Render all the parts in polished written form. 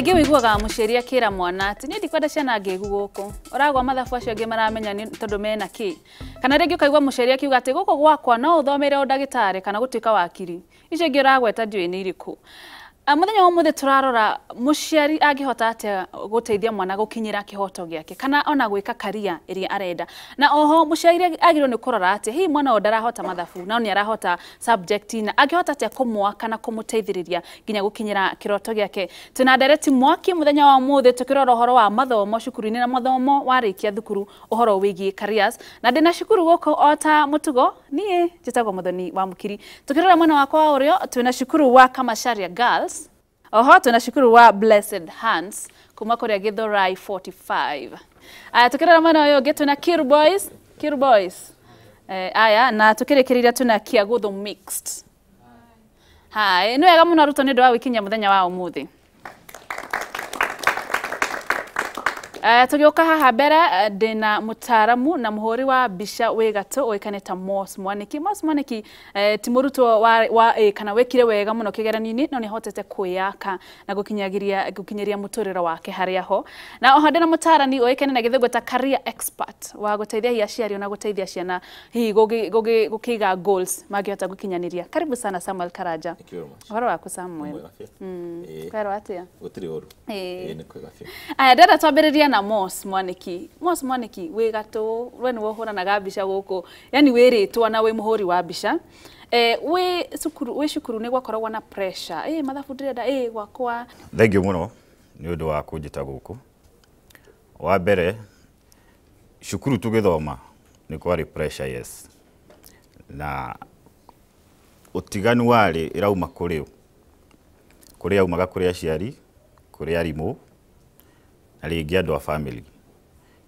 Kaingĩ wĩiguaga mũciari akĩra mwana atĩ niĩ ndikwenda ciana ngĩgu gũkũ, ũragwa mathabu acio angĩ maramenya nĩ tondũ mena kĩ. Kana rĩngĩ ũkaigua mũciari akiuga atĩ gũkũ gwakwa no ũthomere ũndagĩtarĩ kana gũtuĩka wakiri, icio ingĩ ũragweta ndiũĩ nĩ irĩkũ. Mũthenya wa ũmũthĩ tũrarora mũciari angĩhota atĩa gũteithia mwana gũkinyĩra kĩhoto gĩake kana ona gwĩka career ĩrĩa arenda. Na oho mũciari agĩrĩirwo nĩ kũrora atĩ hihi mwana ũyũ ndarahota mathabu no nĩ arahota subject na angĩhota atĩa kũmwaka na kũmũteithĩrĩria nginya gũkinyĩra kĩroto gĩake. Twĩna Ndereti Mwaki mũthenya wa ũmũthĩ tũkĩrora ũhoro wa mathomo cukuru-inĩ na mathomo warĩkia thukuru ũhoro wĩgiĩ careers. Na ndĩna cukuru gũkũ o ta mũtugo niĩ njĩtagwo Muthoni wa Mũkiri. Tũkĩrora mwena wakwa wa ũrĩo twĩna cukuru wa Kamacharia Girls. Oho twĩna cukuru wa Blessed Hands kuma kũrĩa Githurai 45. Aya tukirora mwena ũyũ ũngĩ twĩna Kiru Boys, Kiru Boys. Aya na tukĩrĩkĩrĩria twĩna Kiaguthu Mixed. Hai, nĩ wega mũno arutwo nĩ ũndũ wa gwĩkinyia mũthenya wa ũmũthĩ. Tũgĩũka haha mbere ndĩna mũtaaramu na mũhũri wa mbica wĩ gatũ ũĩkaine ta Moss Mwaniki. Moss Mwaniki ti mũrutwo wa kana wĩkire wega mũno kĩgeranio-inĩ no nĩahotete kwĩyaka na gũkinyĩria mũtũrĩre wake harĩa ho. Na oho ndĩna mũtaarani ũĩkaine na gĩthũngũ ta career expert wa gũteithia hihi aciari ona gũteithia ciana hihi gũkĩiga goals mangĩhota gũkinyanĩria. Karibu sana Samuel Karanja. Thank you very much. Ũhoro waku Samuel? Mwega biũ. Kwerwo atĩa? Gũtirĩ ũru. Nĩ kwega biũ. Aya ndĩrenda twambĩrĩrie na Moss Mwaniki. Moss Mwaniki wĩ gatũ, we nĩwe ũhũranaga mbica gũkũ, yani wĩ rĩtwa na wĩ mũhũri wa mbica. Wĩ cukuru nĩ gwakoragwo na pressure, mathabu ndĩrenda gwakwa. Thank you mũno nĩ ũndũ wa kũnjĩta gũkũ. Wa mbere cukuru tũgĩthoma nĩ kwarĩ pressure, yes. Na ũtiganu warĩ ĩrauma kũrĩ ũ? Kũrĩa aumaga kũrĩ aciari, kũrĩ arimũ, na rĩngĩ andũ a family.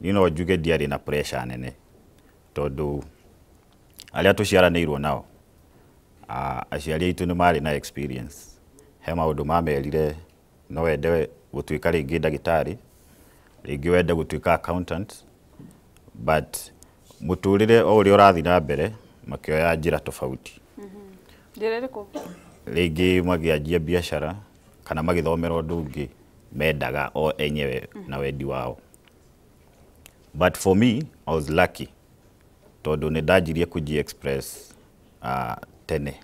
Niĩ no njuge ndiarĩ na pressure nene tondũ arĩa tũciaranĩirwo nao, aciari aitũ nĩ marĩ na experience. He maũndũ mamerire no wende gũtuĩka rĩngĩ ndagĩtarĩ, rĩngĩ wende gũtuĩka accountant, but mũtũrĩre o ũrĩa ũrathiĩ na mbere makĩoya njĩra tofauti. Njĩra ĩrĩkũ? Rĩngĩ magĩanjia biacara kana magĩthomera ũndũ ũngĩ mendaga o enyewe na wendi wao. But for me, I was lucky tondũ nĩ ndanjirie kũji express tene.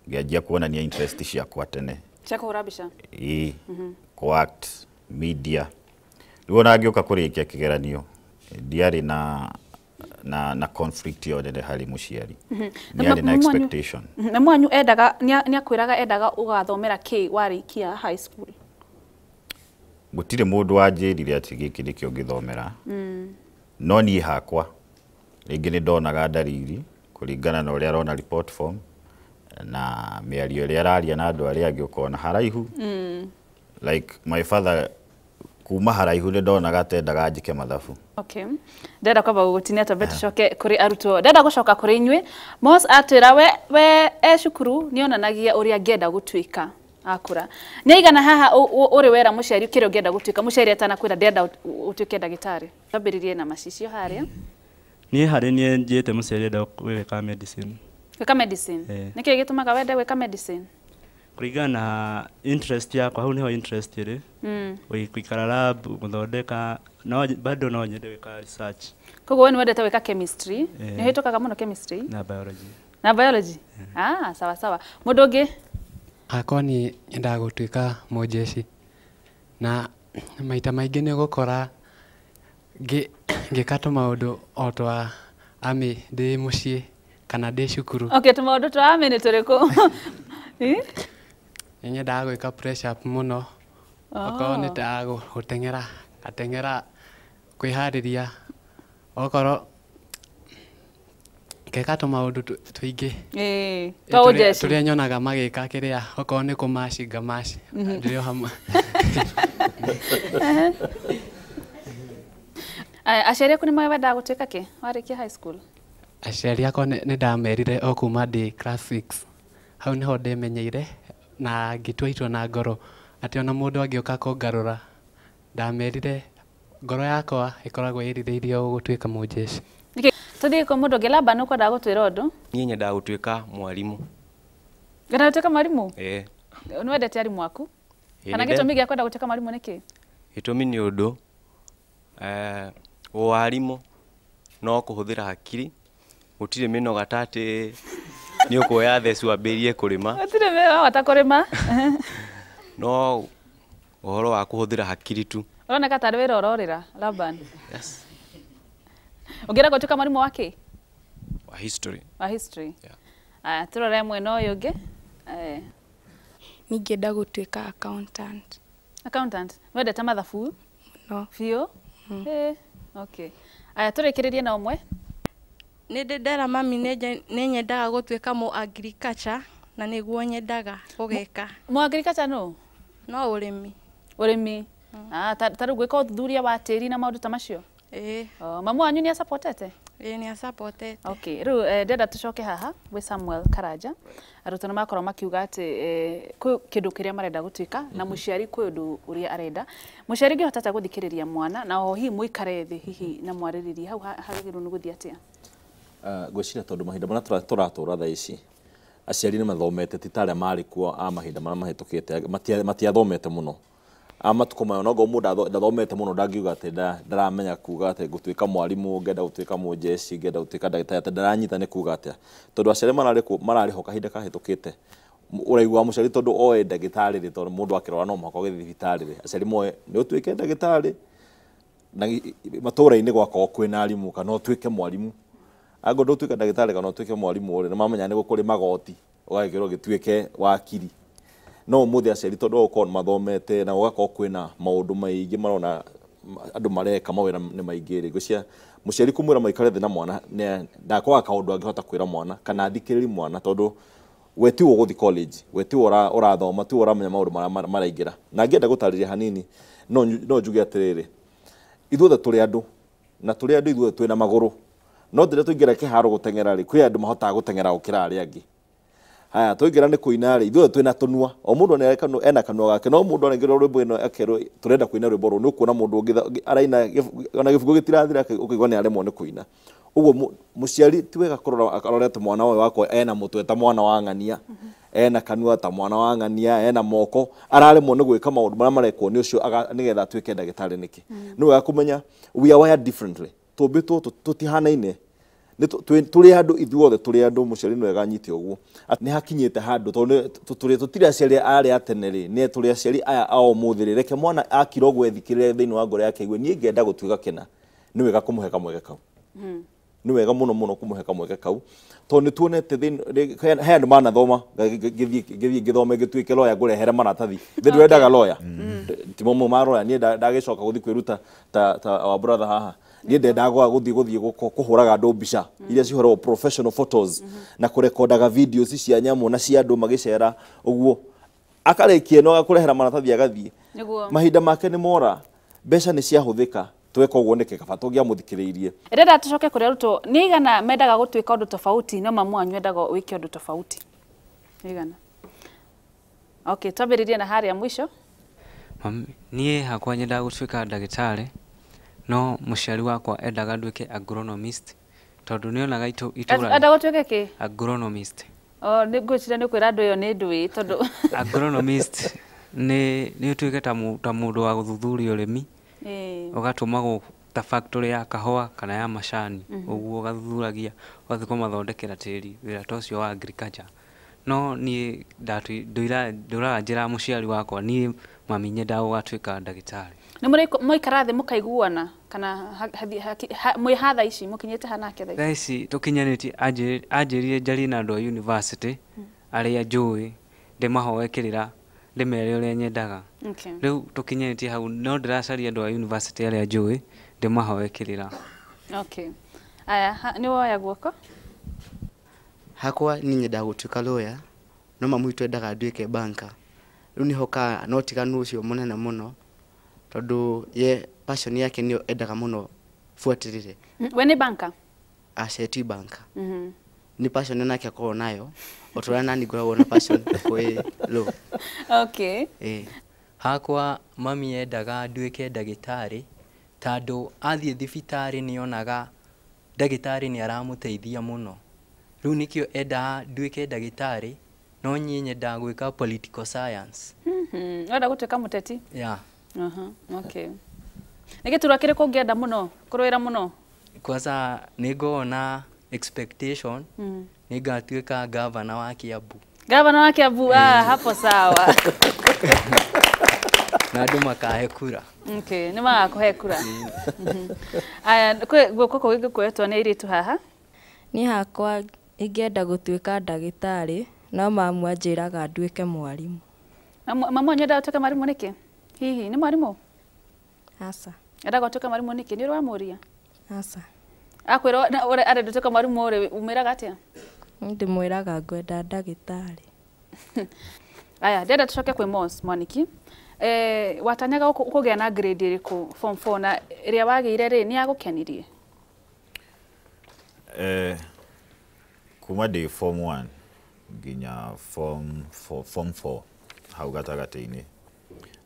Ngĩanjia kuonania interest ciakwa tene. Cia kũhũra mbica? Ĩĩ, kũ-act, media. Rĩu ona ngĩũka kũrĩkia kĩgeranio, ndiarĩ na conflict yo nene harĩ mũciari. Ndiarĩ na expectation. Na mwanyu endaga, nĩ akwĩraga endaga ũgathomera kĩ warĩkia high school? Gũtirĩ mũndũ wanjĩrire atĩ gĩkĩ nĩkĩo ngĩthomera. No niĩ hakwa rĩngĩ nĩ ndonaga ndariri kũringana na ũrĩa arona report form na mĩario ĩrĩa araria na andũ arĩa angĩ ũkona haraihu. Like my father kuma haraihu nĩ ndonaga atendaga njĩke mathabu. Okay. Ndĩrenda kwamba gũgũtinia twambe tũcoke kũrĩ arutwo. Ndĩrenda gũcoka kũrĩ inyuĩ. Moss atwĩra we e cukuru nĩonanagia ũrĩa angĩenda gũtuĩka akũra. Nĩ aigana haha ũrĩ wera mũciari kĩrĩa ũngĩenda gũtuĩka mũciari atanakwĩra ndĩrenda ũtuĩke ndagĩtarĩ. Twambĩrĩrie na macicio harĩa. Niĩ harĩ niĩ njĩte mũciari enda gwĩka medicine. Gwĩka medicine? Nĩkĩĩ gĩtũmaga wende gwĩka medicine? Kũringana na interest yakwa, hau nĩho interest ĩrĩ. Gũikara lab, gũthondeka, no bado no nyende gwĩka research. Koguo we nĩ wendete gwĩka chemistry? Nĩ ũhĩtũkaga mũno chemistry? Na biology. Na biology? Sawa sawa. Mũndũ ũngĩ? Hakwa niĩ nyendaga gũtuĩka mũjeshi. Na maita maingĩ nĩ ũgũkora ngĩka tũmaũndũ o twa army ndĩ mũciĩ kana ndĩ cukuru. Okay, tũmaũndũ twa army nĩ tũrĩkũ? Nĩ nyendaga gwĩka press up mũno. Okorwo nĩ ta gũteng'era, ngateng'era kwĩharĩria. Okorwo ngeka tũmaũndũ tũingĩ. Twa ũjeshi. Tũrĩa nyonaga magĩka kĩrĩa, okorwo nĩ kũmaci ngamaci, ndĩrĩ o hamwe. Aciari aku nĩ mendaga gũtuĩka kĩ warĩkia high school? Aciari akwa nĩ ndamerire o kuma ndĩ class 6. Hau nĩho ndemenyeire na ngĩtua itua na ngoro atĩ ona mũndũ angĩũka kũngarũra, ndamerire ngoro yakwa ĩkoragwo ĩrirĩirie o gũtuĩka mũjeshi. Tũthiĩ kwa mũndũ ũngĩ, Laban ũkwendaga gũtwĩra ũndũ? Niĩ nyendaga gũtuĩka mwarimũ. Wendaga gũtuĩka mwarimũ? Ĩĩ. Nĩ wendete arimũ aku? Kana gĩtũmi gĩa kwenda gũtuĩka mwarimũ nĩkĩ? Gĩtũmi nĩ ũndũ warimũ no kũhũthĩra hakiri, gũtirĩ mĩnoga ta atĩ nĩ ũkuoya theci wambĩrĩrie kũrĩma. Gũtirĩ mĩnoga ta kũrĩma. No ũhoro wa kũhũthĩra hakiri tu. Ũroneka tarĩ wĩra ũrorĩra, Laban. Yes. Ũngĩenda gũtuĩka mwarimũ wa kĩ? Wa history. Wa history. Yeah. Aya, tũrore mwena ũyũ ũngĩ. Ningĩenda gũtuĩka accountant. Accountant. Wendete mathabu? No. Biũ? Okay. Aya, tũrĩkĩrĩrie na ũmwe. Nĩ ndĩ ndera mami nĩ nyendaga gũtuĩka mũ agriculture na nĩguo nyendaga gũgeka. Mũ agriculture nũ? No ũrĩmi. Ũrĩmi. Ta rĩu gwĩka ũthuthuria wa tĩri na maũndũ ta macio? Ĩĩ. Mamu wanyu nĩ acapotete? Ĩĩ, nĩ acapotete. Okay, rĩu ndĩrenda tũcoke haha gwĩ Samuel Karanja. Arutwo nĩ makorwo makiuga atĩ kwĩ kĩndũ kĩrĩa marenda gũtuĩka na mũciari kwĩ ũndũ ũrĩa arenda. Mũciari ũngĩhota atĩa gũthikĩrĩria mwana na oho hihi mũikare thĩ hihi na mwarĩrĩrie hau hagĩrĩirwo nĩ gũthiĩ atĩa? Ngwĩciria tondũ mahinda marĩa tũratũra thaa ici aciari nĩ mathomete, ti ta arĩa marĩ kuo a mahinda marĩa mahĩtũkĩte, matiathomete mũno. A matukũ maya onokorwo mũndũ ndathomete mũno ndangiuga atĩ ndaramenya kuga atĩ ngũtuĩka mwarimũ, ngenda gũtuĩka mũjeshi, ngenda gũtuĩka ndagĩtarĩ, atĩ ndaranyita nĩ kuga atĩa. Tondũ aciari mararĩ ho kahinda kahĩtũkĩte, ũraigua mũciari tondũ oe ndagĩtarĩ rĩ, tondũ mũndũ akĩrwara no mũhaka ũgĩthiĩ thibitarĩ rĩ, aciari moe nĩ ũtuĩke ndagĩtarĩ na matũũra-inĩ gwakorwo kwĩna arimũ kana ũtuĩke mwarimũ. Angĩkorwo ndũtuĩka ndagĩtarĩ kana ũtuĩke mwarimũ rĩ, nĩ mamenya nĩ gũkũrĩ magoti ũgagĩkĩrwo gĩtuĩke wakiri. No ũmũthĩ aciari tondũ wa gũkorwo nĩ mathomete na gũgakorwo kwĩna maũndũ maingĩ marona andũ mareka mawĩra nĩ maingĩ rĩ, ngwĩciria mũciari kũmwĩra maikare thĩ na mwana ndakwaga kaũndũ angĩhota kwĩra mwana kana athikĩrĩrie mwana, tondũ we tiwe ũgũthiĩ college, we tiwe ũrathoma, tiwe ũramenya maũndũ marĩa maraingĩra. Na ngĩenda gũtarĩria hanini, no njuge atĩrĩrĩ, ithuothe tũrĩ andũ na tũrĩ andũ ithuothe twĩna magũrũ, no rĩrĩa twaingĩra kĩharo gũteng'era rĩ, kwĩ andũ mahotaga gũteng'era gũkĩra arĩa angĩ. Haya, twaingĩra nĩ kũina rĩ, ithuothe twĩna tũnua, o mũndũ ena kanua gake, no mũndũ araingĩra rwĩmbo ĩno akerwo tũrenda kũina rwĩmbo rũrũ, nĩ ũkuona mũndũ ũngĩ araina ona gĩbungo gĩtirathira ũkaigua nĩ aremwo nĩ kũina. Ũguo mũciari ti wega kũrora arore atĩ mwana ũyũ wakwa ena mũtwe ta mwana wa ng'ania, ena kanua ta mwana wa ng'ania, ena moko, araremwo nĩ gwĩka maũndũ marĩa marekwo nĩ ũcio nĩgetha atuĩke ndagĩtarĩ nĩkĩ. Nĩ wega kũmenya we are wired differently, tũmbĩtwo tũtihanaine, tũrĩ andũ ithuothe tũrĩ andũ, mũciari nĩ wega anyite ũguo. Nĩ hakinyĩte handũ tondũ tũtirĩ aciari arĩa a tene rĩ, nĩ tũrĩ aciari aya a ũmũthĩ rĩ, reke mwana akira ũguo ethikĩrĩre thĩinĩ wa ngoro yake aigue niĩ ngenda gũtuĩka kĩna, nĩ wega kũmũhe kamweke kau. Nĩ wega mũno mũno kũmũhe kamweke kau, tondũ nĩ tuonete he andũ manathoma, ngĩthiĩ ngĩthome ngĩtuĩke lawyer ngũrehere maratathi, thĩ ndwendaga lawyer, ti mo ma lawyer, niĩ ndagĩcoka gũthiĩ kwĩruta ta our brother haha, niĩ ndendaga gũthiĩ kũhũraga andũ mbica iria cihũragwo professional photos na kũrekondaga videos cia nyamũ na cia andũ magĩcera ũguo, akarĩkia no agakũrehera maratathi agathiĩ, mahinda make nĩ mora, mbeca nĩ ciahũthĩka, tweka ũguo nĩkĩ kaba tũngĩamũthikĩrĩirie. Ndĩrenda tũcoke kũrĩ arutwo, nĩ aigana mendaga gũtuĩka ũndũ tofauti no mamu wanyu endaga wĩke ũndũ tofauti? Nĩ aigana? Okay, twambĩrĩrie na harĩa mũico. Niĩ hakwa nyendaga gũtuĩka ndagĩtarĩ, no mũciari wakwa endaga nduĩke agronomist, tondũ nĩonaga itũra. Endaga gũtuĩke kĩ? Agronomist. O nĩ ngwĩciria nĩ ũkwĩra andũ ĩyo nĩ ndũĩ tondũ agronomist nĩ ũtuĩke ta mũndũ wa gũthuthuria ũrĩmi, ũgatũmagwo ta factory ya kahũa kana ya macani, ũguo ũgathuthuragia ũgathiĩ kũmathondekera tĩri, wĩra ta ũcio wa agriculture. No niĩ ndũraga njĩra mũciari wakwa, niĩ mami nyendaga gũgatuĩka ndagĩtarĩ. Nĩ mũikara thĩ mũkaiguana kana mwĩ ha thaa ici mũkinyĩte ha nake thaa ici? Thaa ici tũkinyanĩtie, anjĩrire njarie na andũ a university arĩa njũĩ, ndĩmahoe kĩrĩra, ndĩmere ũrĩa nyendaga. Rĩu tũkinyanĩtie hau, no ndĩracaria andũ a university arĩa njũĩ, ndĩmahoe kĩrĩra. Okay. Aya, nĩ woya guoko? Hakwa niĩ nyendaga gũtuĩka lawyer, no mamu witũ endaga nduĩke banker. Rĩu nĩho ka no ũtiganu ũcio mũnene mũno, tondũ ye passion yake nĩyo endaga mũno buatĩrĩre. We nĩ banker? Aca, ti banker. Nĩ passion nake akoragwo nayo, o ta ũrĩa nani ngoragwo na passion kwĩ law. Okay. Hakwa mami endaga nduĩke ndagĩtarĩ, tondũ athiĩ thibitarĩ nĩonaga ndagĩtarĩ nĩ aramũteithia mũno. Rĩu nĩkĩo endaga nduĩke ndagĩtarĩ, no niĩ nyendaga gwĩka political science. Wenda gũtuĩka mũteti? Yeah. Okay. Nĩ gĩturwa kĩrĩkũ ũngĩenda mũno kũrũĩra mũno? Kwanza nĩ na expectation nĩ ngatuĩka gavana wa Kiambu. Gavana wa Kiambu, hapo sawa. Na andũ makahe kura. Okay, nĩ magakũhe kura. Aya, guoko kũu gũkuoetwo nĩ airĩtu haha. Niĩ hakwa ingĩenda gũtuĩka ndagĩtarĩ, no mamu anjĩraga nduĩke mwarimũ. Mamu wanyu endaga ũtuĩke mwarimũ nĩkĩ? Hihi nĩ mwarimũ? Aca. Endaga ũtuĩke mwarimũ nĩkĩ? Nĩ ũrĩ wamũria? Aca. Akwĩra arenda ũtuĩke mwarimũ rĩ, umĩraga atĩa? Ndĩmwĩraga ngwenda ndagĩtarĩ. Aya, ndĩrenda tũcoke kwĩ Mos Mwaniki. Watanyaga kũgĩa na grade ĩrĩkũ form 4 na ĩrĩa wagĩire rĩ nĩ yagũkenirie? Kuma ndĩ form 1 nginya form 4 hau gatagatĩ-inĩ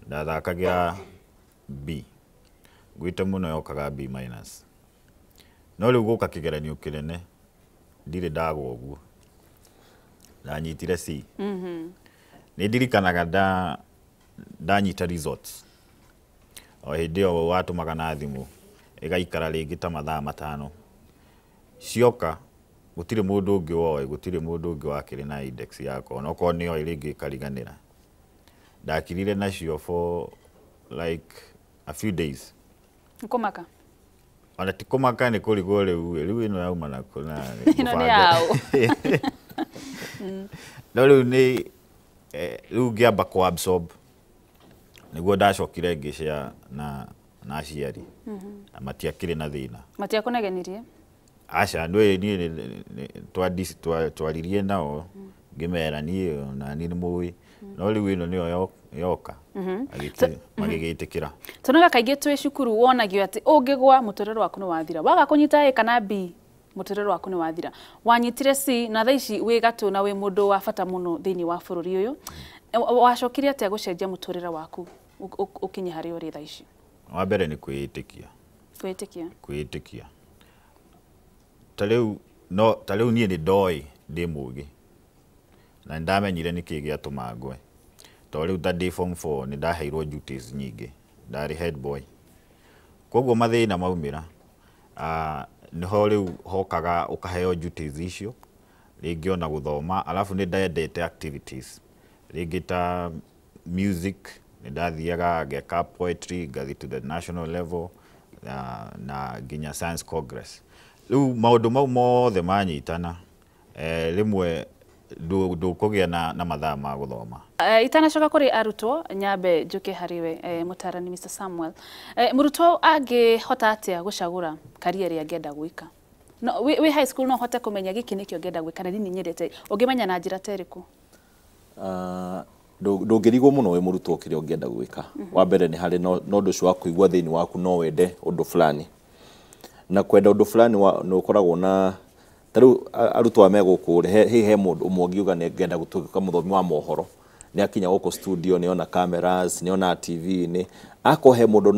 ndathakagĩra B, gwĩte mũno yokaga B minus, no rĩu gũka kĩgeranio kĩnene ndirĩ ndagwa ũguo, ndanyitire C. Nĩ ndirikanaga ndanyita results o hĩndĩ ĩyo watũmaga na thimũ ĩgaikara rĩngĩ ta mathaa 5 cioka, gũtirĩ mũndũ ũngĩ woĩ, gũtirĩ mũndũ ũngĩ wakĩrĩ na index yakwa, onokorwo nĩoĩ rĩngĩ ĩkariganĩra. Ndakirire nacio for like a few days. Kũmaka? Ona ti kũmaka, nĩ kũrigwo rĩu rĩu ĩno yauma nakũ na ĩno nĩ yaũ. No rĩu nĩ rĩu ngĩamba kũ absorb nĩguo ndacokire ngĩshare na aciari na matiakĩrĩ na thĩna. Matiakũnegenirie? Aca, niĩ twaririe nao ngĩmera niĩ na niĩ nĩ mũĩ, no rĩu ĩno nĩyo yoka magĩgĩtĩkĩra. Tuonaga kaingĩ twĩ cukuru wonagio atĩ ũngĩgwa mũtũrĩre waku nĩ wathira, waga kũnyita A kana B mũtũrĩre waku nĩ wathira. Wanyitire C na thaa ici wĩ gatũ na wĩ mũndũ wa bata mũno thĩinĩ wa bũrũri ũyũ. Wacokire atĩa gũcenjia mũtũrĩre waku ũkinye harĩa ũrĩ thaa ici? Wa mbere nĩ kwĩĩtĩkia. Kwĩĩtĩkia. Kwĩĩtĩkia. Ta rĩu niĩ nĩ ndoĩ ndĩ mũgĩ na nĩndamenyire nĩkĩ gĩatũma ngwe, tondũ rĩu ta ndĩ form 4 nĩ ndaheirwo duties nyingĩ, ndarĩ head boy, koguo mathĩna maumĩra nĩho rĩu hokaga ũkaheo duties icio, rĩngĩ ona gũthoma, alafu nĩ ndendete activities rĩngĩ ta music, nĩ ndathiaga ngeka poetry, ngathiĩ to the national level na nginya science congress. Rĩu maũndũ mau mothe manyitana, rĩmwe ndũkũgĩa na mathaa ma gũthoma. Itanacoka kũrĩ arutwo, nyambe njũke harĩ we mũtarani Mr. Samuel. Mũrutwo angĩhota atĩa gũcagũra career ĩrĩa angĩenda gwĩka? No, wĩ high school no ũhote kũmenya gĩkĩ nĩkĩo ngĩenda gwĩka na niĩ nyendete, ũngĩmenya na njĩra ta ĩrĩkũ? Ndũngĩrigwo mũno wĩ mũrutwo kĩrĩa ũngĩenda gwĩka. Wa mbere nĩ harĩ na ũndũ ũcio wa kũigua thĩinĩ waku no wende ũndũ fulani, na kwenda ũndũ fulani nĩ ũkoragwo na ta rĩu arutwo aya me gũkũ rĩ, he mũndũ ũmwe ũngiuga nĩ ngenda gũtuĩka mũthomi wa mohoro, nĩ akinya gũkũ studio, nĩ ona cameras, nĩ ona TV, nĩ akorwo he mũndũ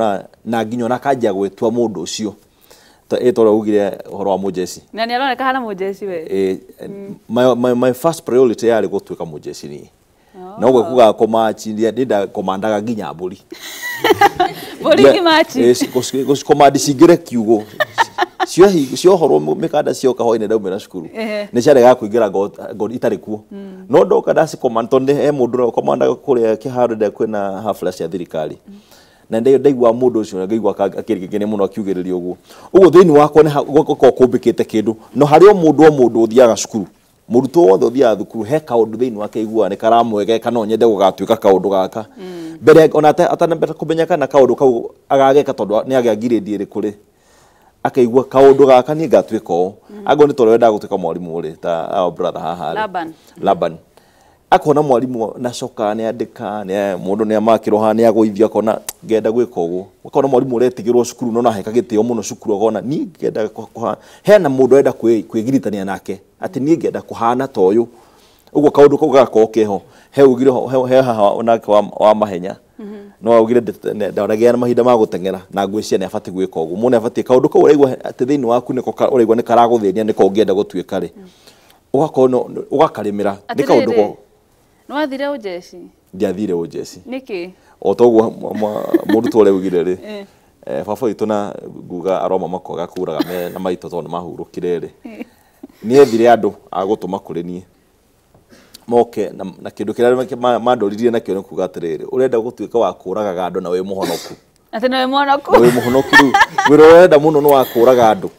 na nginya ona akanjia gwĩtua mũndũ ũcio tondũ augire ũhoro wa mũjeci na nĩ aroneka hana mũjeci we. My first priority yarĩ gũtuĩka mũjeci niĩ. No ũguo kugaga kũmachi, nĩ nginya mbũri. Mbũri ngĩmachi? Gũcikomandi cingĩre kiugũ. Ciohorwo mĩkanda cioka hwaĩ-inĩ ndaumĩra cukuru. Nĩ ciaregaga kũingĩra ngo itarĩ kuo. No ndoka ndacikomand, tondũ he mũndũ ũrĩa ũkomandaga kũrĩa kĩharo rĩrĩa kwĩna hafla cia thirikari. Na ndaigua mũndũ ũcio ngaigua akĩrigĩkene mũno akiugĩrĩria ũguo. Ũguo thĩinĩ wakwa nĩ gũkorwo kũmbĩkĩte kĩndũ. No harĩ o mũndũ o mũndũ ũthiaga cukuru, mũrutwo wothe ũthiaga thukuru he kaũndũ thĩinĩ wake aiguaga nĩ karamwegeka, no nyende gũgatuĩka kaũndũ gaka. Mbere ona atanambere kũmenya kana kaũndũ kau agageka tondũ nĩ agĩa grade ĩrĩkũ rĩ, akaigua kaũndũ gaka niĩ ngatuĩka ũũ. Angorwo nĩ tondũ wendaga gũtuĩka mwarimũ rĩ, ta our brother haha rĩ, Laban, akona mwarimũ na coka nĩ andĩka, nĩ mũndũ nĩ amakĩrwo haha nĩ agũithio, akona ngenda gwĩka ũguo. Akona mwarimũ ũretigĩrwo cukuru no naheka gĩtĩo mũno cukuru, akona niĩ ngenda hena mũndũ ũrenda kwĩgiritania nake atĩ niĩ ngenda kũhana ta ũyũ. Ũguo kaũndũ kau gagakorwo keho. He ugire he haha onake wa mahenya, no augire ndaragĩa na mahinda ma gũteng'era na ngwĩciria nĩ abatiĩ gwĩka ũguo. Mũndũ nĩ abatiĩ kaũndũ kau ũraigua atĩ thĩinĩ waku nĩko ũraigua nĩ karagũthĩnia nĩko ũngĩenda gũtuĩka rĩ, ũgakorwo ũgakarĩmĩra nĩ kaũndũ ko. Nĩ wathire ũjeci? Ndiathire ũjeci. Nĩkĩ? O toguo mũrutwo ũrĩa augire rĩ, baba witũ na nguga aroma makoga kuraga me na maitũ tondũ nĩmahurũkire rĩ, nĩethire andũ a gũtũma kũrĩ niĩ moke na kĩndũ kĩrĩa mandoririe nakĩo nĩ kuga atĩrĩrĩ, ũrenda gũtuĩka wa kũragaga andũ na wĩ mũhonoku. Atĩ na wĩ mũhonoku? Na wĩ mũhonoku rĩu wĩra ũrĩa ũrenda mũno nĩ wa kũraga andũ.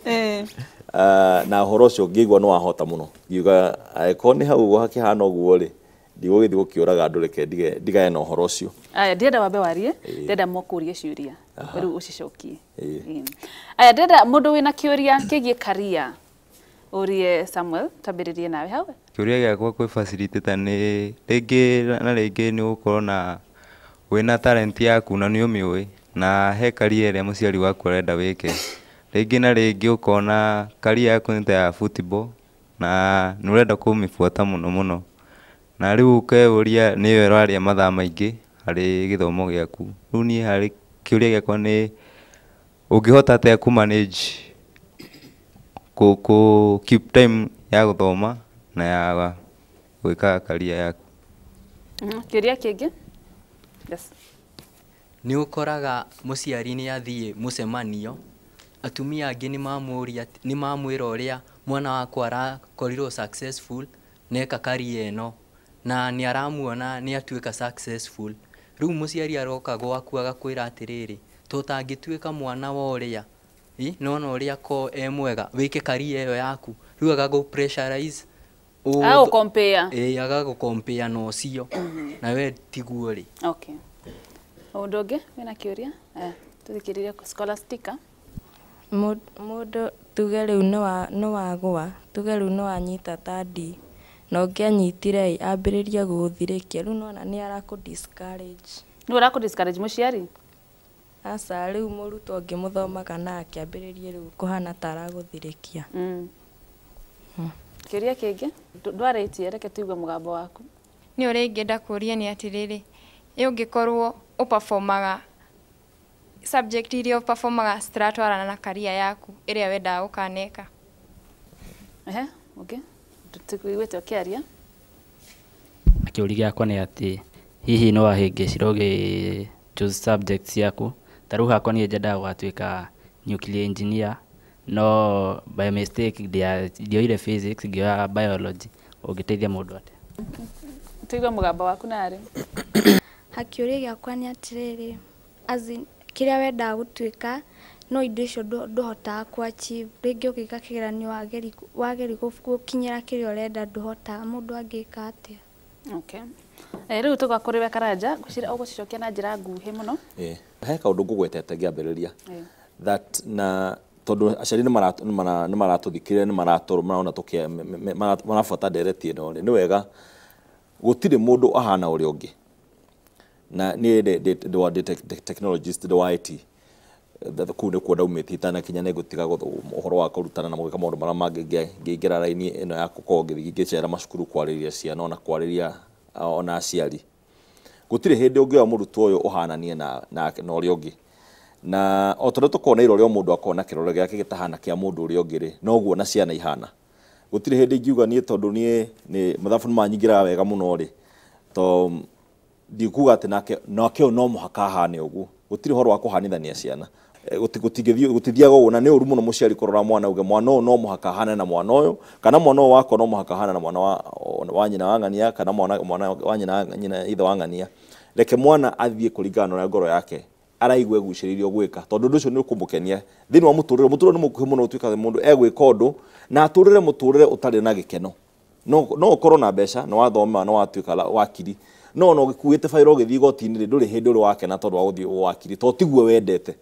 Na ũhoro ũcio ngĩigua nĩ wahota mũno, ngiuga angĩkorwo nĩ hau ũguo hakĩhana ũguo rĩ, ndigũgĩthiĩ gũkĩũraga andũ, reke ndigane na ũhoro ũcio. Aya, ndĩrenda wambe warie, ndĩrenda mokũrie ciũria rĩu ũcicokie. Aya, ndĩrenda mũndũ wĩna kĩũria kĩgiĩ career ũrie Samuel, twambĩrĩrie nawe hau. Kĩũria gĩakwa kwĩ facilitator nĩ rĩngĩ na rĩngĩ nĩ ũgũkorwo na wĩna talent yaku na nĩ ũmĩũĩ, na he career ĩrĩa mũciari waku arenda wĩke. Rĩngĩ na rĩngĩ ũkona career yaku nĩ ta ya football na nĩ ũrenda kũmĩbuata mũno mũno, na rĩu ũkeyũria nĩyo ĩrarĩa mathaa maingĩ harĩ gĩthomo gĩaku. Rĩu niĩ harĩ kĩũria gĩakwa nĩ ũngĩhota atĩa kũ manage kũ keep time ya gũthoma na ya gwĩka career yaku. Kĩũria kĩngĩ? Yes. Nĩ ũkoraga mũciari nĩ athiĩ mũcemanio, atumia angĩ nĩ mamwĩra ũrĩa mwana wakwa arakorirwo successful neka career ĩno, na nĩ aramuona nĩ atuĩka successful. Rĩu mũciari aroka gwaku agakwĩra atĩrĩrĩ, tũtangĩtuĩka mwana wa ũrĩa, nona ũrĩa ko e mwega, wĩke career ĩyo yaku. Rĩu agagũ pressurize, agagũ-compare. Agagũ-compare na ũcio, na we tiguo rĩ. Okay. Ũndũ ũngĩ wĩna kĩũria? Tũthikĩrĩrie Scholastica. Mũndũ tuge rĩu nĩ wagũa, tuge rĩu nĩ wanyita ta D, na ũngĩanyitire ambĩrĩrie gũgũthirĩkia, rĩu nĩwona nĩ arakũ discourage. Nĩ ũrakũ discourage mũciari? Aca, rĩu mũrutwo ũngĩ mũthomaga nake ambĩrĩrie rĩu kũhana ta aragũthirĩkia. Kĩũria kĩngĩ? Ndwarĩtie, reke tũigue mũgambo waku. Nĩ ũrĩa ingĩenda kũũria nĩ atĩrĩrĩ, ĩ ũngĩkorwo ũperformaga subject iria ũperformaga citiratwarana na career yaku ĩrĩa wendaga gũkaneka? Ehe, ũngĩ? Tũkuiguĩte ũkĩaria. Kĩũria gĩakwa nĩ atĩ hihi no wahĩngĩcire ũgĩ choose subjects ciaku? Ta rĩu hakwa niĩ nyendaga gũgatuĩka nuclear engineer, no by mistake ndioire physics ngĩoya biology. Ũngĩteithia mũndũ atĩa? Tũigue mũgambo waku narĩ. Kĩũria gĩakwa nĩ atĩrĩrĩ, as in kĩrĩa wendaga gũtuĩka no indo icio ndũhotaga kũ achieve, rĩngĩ ũgĩka kĩgeranio wageri gũkinyĩra kĩrĩa ũrenda ndũhotaga, mũndũ angĩka atĩa? Okay. Rĩu tũgoka kũrĩ we Karanja, ngwĩciria ũgũcicokia na njĩra nguhĩ mũno. He kaũndũ ngũgwetete ngĩambĩrĩria that na tondũ aciari nĩ maratũthikĩrĩria, nĩ marona marabuata ndereti ĩno rĩ, nĩ wega gũtirĩ mũndũ ahana ũrĩa ũngĩ. Na niĩ ndĩ technologist, ndĩ wa IT, kũu nĩkuo ndaumĩte itanakinya nĩ ngũtiga ũhoro wa kũrutana na gwĩka maũndũ marĩa mangĩ, ngĩingĩra raini ĩno ya gũkorwo ngĩthiĩ ngĩcera macukuru kwarĩria ciana ona kwarĩria ona aciari. Gũtirĩ hĩndĩ ũngĩoya mũrutwo ũyũ ũhananie na ũrĩa ũngĩ. Na o ta ũrĩa tũkoragwo na irore o mũndũ akoragwo na kĩrore gĩake gĩtahana kĩa mũndũ ũrĩa ũngĩ rĩ, noguo na ciana ihana. Gũtirĩ hĩndĩ ingiuga niĩ tondũ niĩ nĩ mathabu nĩ manyingĩraga wega mũno rĩ, to ndikuga atĩ nake ũyũ no mũhaka ahane ũguo. Gũtirĩ ũhoro wa kũhanithania ciana. Gũtithiaga ũguo, na nĩ ũru mũno mũciari kũrora mwana uge mwana ũyũ no mũhaka ahane na mwana ũyũ, kana mwana ũyũ wakwa no mũhaka ahane na mwana wa nyina wa ng'ania, kana mwana wa nyina ithe wa ng'ania. Reke mwana athiĩ kũringana na ũrĩa ngoro yake araigua egucĩrĩirio gwĩka, tondũ ũndũ ũcio nĩ ũkũmũkenia thĩinĩ wa mũtũrĩre. Mũtũrĩre nĩ mũkuhĩ mũno, ũtuĩkaga mũndũ egwĩka ũndũ na atũrĩre mũtũrĩre ũtarĩ na gĩkeno. No ũkorwo na mbeca, nĩ wathoma, nĩ watuĩka wakiri, no ona ũgĩkuĩte bairo ũgĩthiĩ igoti-inĩ rĩ, ndũrĩ hĩndĩ ũrĩ wakena tondũ wa gũthiĩ wakiri, tondũ tiguo wendete.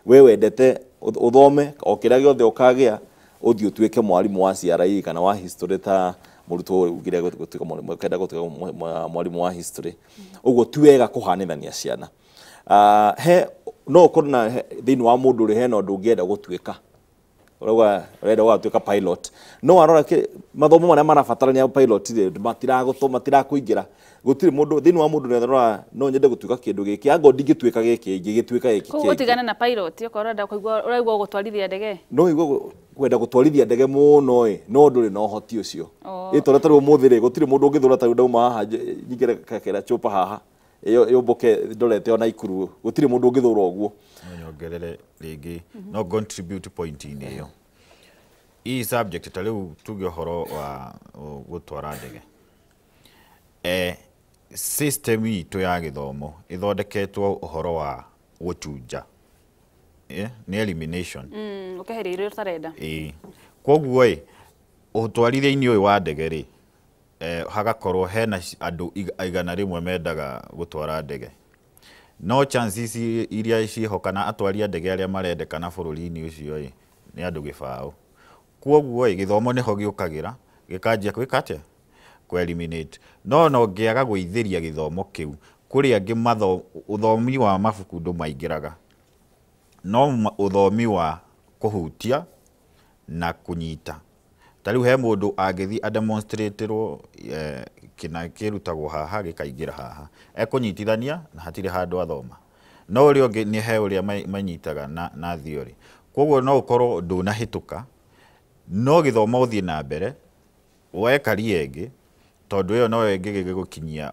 We wendete ũthome o kĩrĩa gĩothe ũkagĩa, ũthiĩ ũtuĩke mwarimũ wa CRE kana wa history ta mũrutwo ũngĩrĩa gũtuĩka gũtuĩka mwarimũ wa history. Ũguo ti wega kũhanithania ciana. He no ũkorwo na thĩinĩ wa mũndũ ũrĩ hena ũndũ ũngĩenda gũtuĩka, ũrauga ũrenda gũgatuĩka pilot, no warora mathomo marĩa marabatarania pilot rĩ, matirakũingĩra. Gũtirĩ mũndũ thĩinĩ wa mũndũ nĩ no nyende gũtuĩka kĩndũ gĩkĩ, angorwo ndingĩtuĩka gĩkĩ ingĩgĩtuĩka gĩkĩ kĩngĩ. Koguo ũtigane na pilot okorwo ũrenda kũigua ũraigua gũtwarithia ndege, no ũigue kwenda gũtwarithia ndege mũno ĩ, no ndũrĩ na ũhoti ũcio. Ĩ tondũ ta rĩu ũmũthĩ rĩ, gũtirĩ mũndũ ũngĩthũra ta rĩu ndauma haha nyingĩre kakera chupa haha Yũmbũke ndorete ona Ikuru gũtirĩ mũndũ ũngĩthũra ũguo. No nyongerere rĩngĩ, no contribute point-inĩ ĩyo. Hii subject ta rĩu tuge ũhoro wa gũtwara ndege, system itũ ya gĩthomo ĩthondeketwo ũhoro wa gũchunja, nĩ elimination. Ũkeheria iria ũtarenda. Ĩĩ, koguo ĩ ũtwarithia-inĩ ũyũ wa ndege rĩ, hagakorwo hena andũ 100 mendaga gũtwara ndege, no chances iria ciĩho kana atwari a ndege arĩa marendekana bũrũri-inĩ ũcio ĩ nĩ andũ 20. Koguo ĩ gĩthomo nĩho gĩũkagĩra gĩkanjia gwĩka atĩa, kũ eliminate. No no ngĩaga gũithĩria gĩthomo kĩu kũrĩ angĩ ũthomi wa mabuku ndũmaingĩraga, no ũthomi wa kũhutia na kũnyita. Ta rĩu he mũndũ angĩthiĩ ademonstraterwo kĩna kĩrutagwo haha gĩkaingĩra haha, ekũnyitithania na hatirĩ handũ athoma. No ũrĩa ũngĩ nĩ he ũrĩa manyitaga na theory. Koguo no ũkorwo ndũnahĩtũka, no gĩthomo ũthiĩ na mbere woe career ĩngĩ, tondũ ĩyo noyo ĩngĩgĩgũkinyia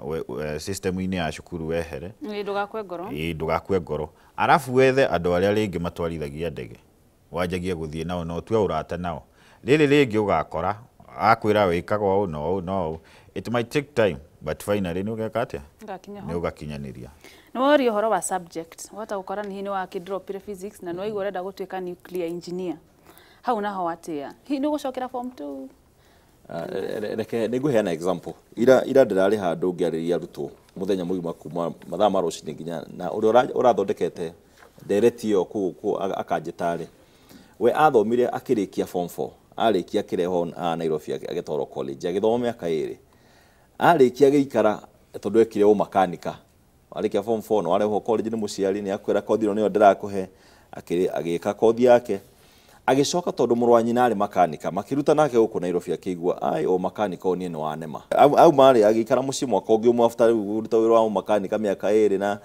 system-inĩ ya cukuru wehere. Ĩĩ, ndũgakue ngoro. Ĩĩ, ndũgakue ngoro. Arabu wethe andũ arĩa rĩngĩ matwarithagia ndege, wanjagie gũthiĩ nao na ũtue ũrata nao. Rĩrĩ rĩngĩ ũgakora akwĩra wĩkaga ũũ na ũũ na ũũ. It might take time but finally nĩ ũgeka atĩa, Ũgakinya ho. nĩ ũgakinyanĩria. Nĩ woria ũhoro wa subject, wahota gũkora nĩ hihi nĩ wakĩdropire physics na nĩ waigua ũrenda gũtuĩka nuclear engineer, hau naho atĩa, hihi nĩ ũgũcokera form 2? Reke nĩ ngũheana example. Ira ndĩrarĩ handũ ngĩarĩria arutwo mũthenya mũgima kuma mathaa ma rũcinĩ nginya na ũrĩa ũrathondekete ndereti ĩyo kũu akanjĩta rĩ, we athomire akĩrĩkia form 4, arĩkia akĩrehwo Nairobi agĩtwarwo college, agĩthoma mĩaka 2, arĩkia agĩikara tondũ ekire ũmakanika, arĩkia form 4 no arehwo college nĩ mũciari, nĩ akwĩra kothi ĩno nĩyo ndĩrakũhe, agĩka kothi yake, agĩcoka tondũ mũrũ wa nyina arĩ makanika, makĩruta nake gũkũ Nairobi, akĩigua ai o makanika ũyũ niĩ nĩ wanema. Auma rĩ agĩikara mũciĩ mwaka ũngĩ ũmwe after rĩu kũruta wĩra wa makanika mĩaka 2, na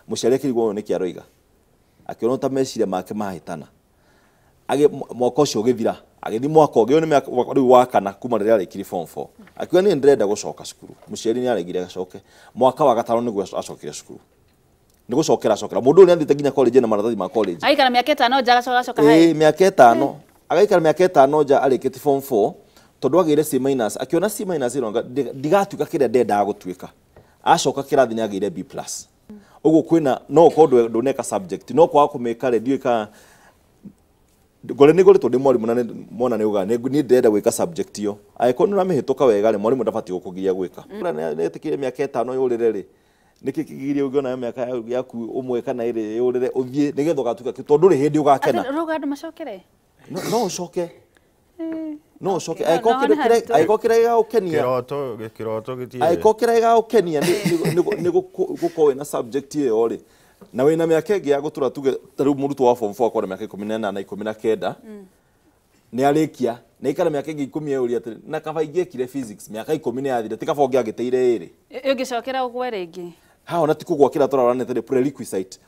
mũciari akĩrigwo ũyũ nĩkĩ aroiga, akĩona ta meciria make mahĩtana. Mwaka ũcio ũgĩthira, agĩthiĩ mwaka ũngĩ, ũyũ nĩ mĩaka rĩu wa kana kuma rĩrĩa arĩkirie form 4, akiuga niĩ ndĩrenda gũcoka cukuru. Mũciari nĩ aregire acoke. Mwaka wa gatano nĩguo acokire cukuru, nĩ gũcokera acokera. Mũndũ ũyũ nĩ athiĩte nginya college na maratathi ma college. Agaikara mĩaka 5 nja agacoka acoka hai. Ĩĩ, mĩaka 5, agaikara mĩaka 5 nja arĩkĩtie form 4, tondũ agĩire C minus, akĩona C minus ĩno ndigatuĩka kĩrĩa ndendaga gũtuĩka. Acoka kĩrathi nĩ agĩire B plus. Ũguo kwĩna no ũkorwo ndũneka subject, no kwaga kũmĩka rĩ, ndiũĩ kana ngore nĩ ngoretwo ndĩ mwarimũ na mwana nĩ augaga niĩ ndĩrenda gwĩka subject ĩyo, angĩkorwo nĩ ũramĩhĩtũka wega rĩ, mwarimũ ndabatiĩ gũkũgiria gwĩka. Nĩ etĩkĩrie mĩaka 5 yũrĩre rĩ, nĩkĩ kĩgiria ũngĩona mĩaka yaku 1 kana 2 yũrĩre ũthiĩ nĩgetha ũgatuĩka tondũ ndũrĩ hĩndĩ ũgakena. Atĩ ũrauga andũ macokere? No ũcoke. No ũcoke. Angĩkorwo kĩrĩa gĩgagũkenia, kĩroto gĩtirĩ. Angĩkorwo kĩrĩa gĩgagũkenia nĩ gũkorwo wĩna subject ĩyo rĩ, na wĩna mĩaka ĩngĩ ya gũtũra, tuge ta rĩu mũrutwo wa form 4 akorwo na mĩaka 18 na 19, nĩ arĩkia na ikara mĩaka ĩngĩ 10 eyũrie atĩrĩ, na kaba ingĩekire physics mĩaka 10 nĩ yathire, ti kaba ũngĩagĩteire 2. Ũngĩcokera ũgwe rĩngĩ. Haha ona ti kũgwa kĩrĩa tũraranĩte nĩ prerequisite.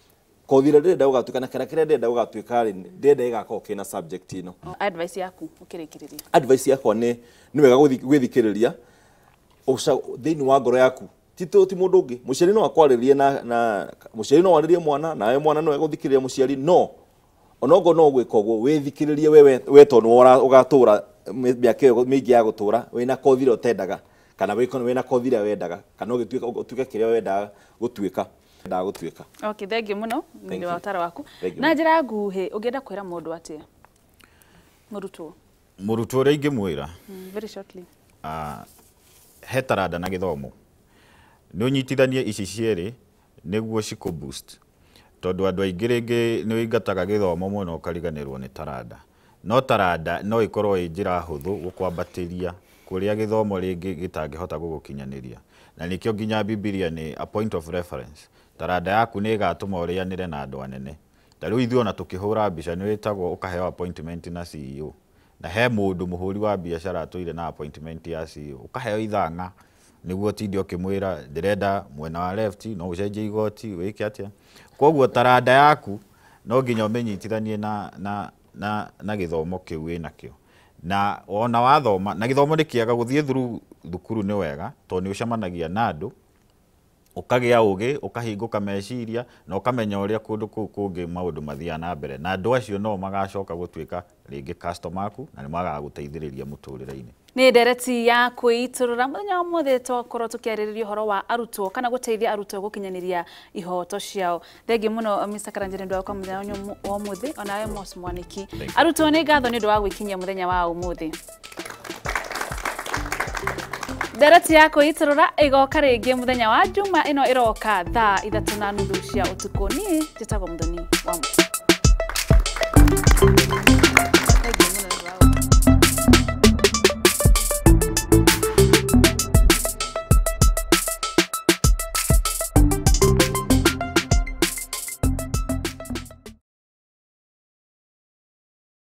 Kothi ĩrĩa ndĩrenda gũgatuĩka na kĩrĩa kĩrĩa ndĩrenda gũgatuĩka rĩ, ndĩrenda ĩgakorwo kĩna subject ĩno. Advice yaku ũkĩrĩkĩrĩria. Advice yakwa nĩ wega gwĩthikĩrĩria thĩinĩ wa ngoro yaku. Ti mũndũ ũngĩ. Mũciari no akwarĩrie na mũciari no arĩrie mwana, nawe mwana no egũthikĩrĩria mũciari, no onokorwo no gwĩka ũguo wĩthikĩrĩrie we tondũ nĩwe ũgatũra mĩaka ĩyo mĩingĩ ya gũtũra wĩna kothi ĩrĩa ũtendaga, kana wĩna kothi ĩrĩa wendaga, kana ũgĩtuĩka kĩrĩa wendaga gũtuĩka. Wendaga gũtuĩka. Okay, thank you mũno nĩ ũndũ wa ũtaro waku. Thank you Na mũno. njĩra nguhĩ ũngĩenda kwĩra mũndũ atĩa? Mũrutwo. Mũrutwo ũrĩa ingĩmwĩra, Very shortly. He taranda na gĩthomo. Nĩ ũnyitithanie ici cierĩ nĩguo cikũ boost. Tondũ andũ aingĩ rĩngĩ nĩ ũingataga gĩthomo mũno ũkariganĩrwo nĩ taranda. No taranda no ĩkorwo ĩ njĩra hũthũ gũkwambatĩria kũrĩa gĩthomo rĩngĩ gĩtangĩhota gũgũkinyanĩria. Na nĩkĩo nginya Bibilia nĩ a point of reference. Taranda yaku nĩ ĩgatũma ũrĩanĩre na andũ anene. Ta rĩu ithuĩ ona tũkĩhũra mbica nĩ wĩtagwo ũkaheo appointment na CEO. Na he mũndũ mũhũri wa biacara atũire na appointment ya CEO. Ũkaheo ithang'a nĩguo ũtinde ũkĩmwĩra ndĩrenda mwena wa left, no ũcenjie igoti, wĩke atĩa. Koguo taranda yaku no nginya ũmĩnyitithanie na gĩthomo kĩu wĩnakĩo. Na ona wathoma, na gĩthomo nĩ kĩega, gũthiĩ through thukuru nĩ wega, tondũ nĩ ũcemanagia na andũ Ũkagĩa ũgĩ, ũkahingũka meciria na ũkamenya ũrĩa kũndũ kũu kũngĩ maũndũ mathiaga na mbere, na andũ acio no magacoka gũtuĩka rĩngĩ customer aku na nĩ magagũteithĩrĩria mũtũrĩre-inĩ. Nĩ ndereti ya kwĩitũrũra mũthenya wa mũthĩ, twakorwo tũkĩarĩrĩria ũhoro wa arutwo kana gũteithia arutwo gũkinyanĩria ihoto ciao. Thengiũ mũno, Mr. Karanja, nĩ ũndũ wa gũka mũthenya wa ũmũthĩ, onawe Mos Mwaniki. Arutwo, nĩ ngatho nĩ ũndũ wa gwĩkinyia mũthenya wa ũmũthĩ. Ndereti ya kwĩitũrũra ĩgoka rĩngĩ mũthenya wa Juma ĩno ĩroka thaa 3:30 cia ũtukũ. Niĩ njĩtagwo Mũthoni wa Mũtĩ.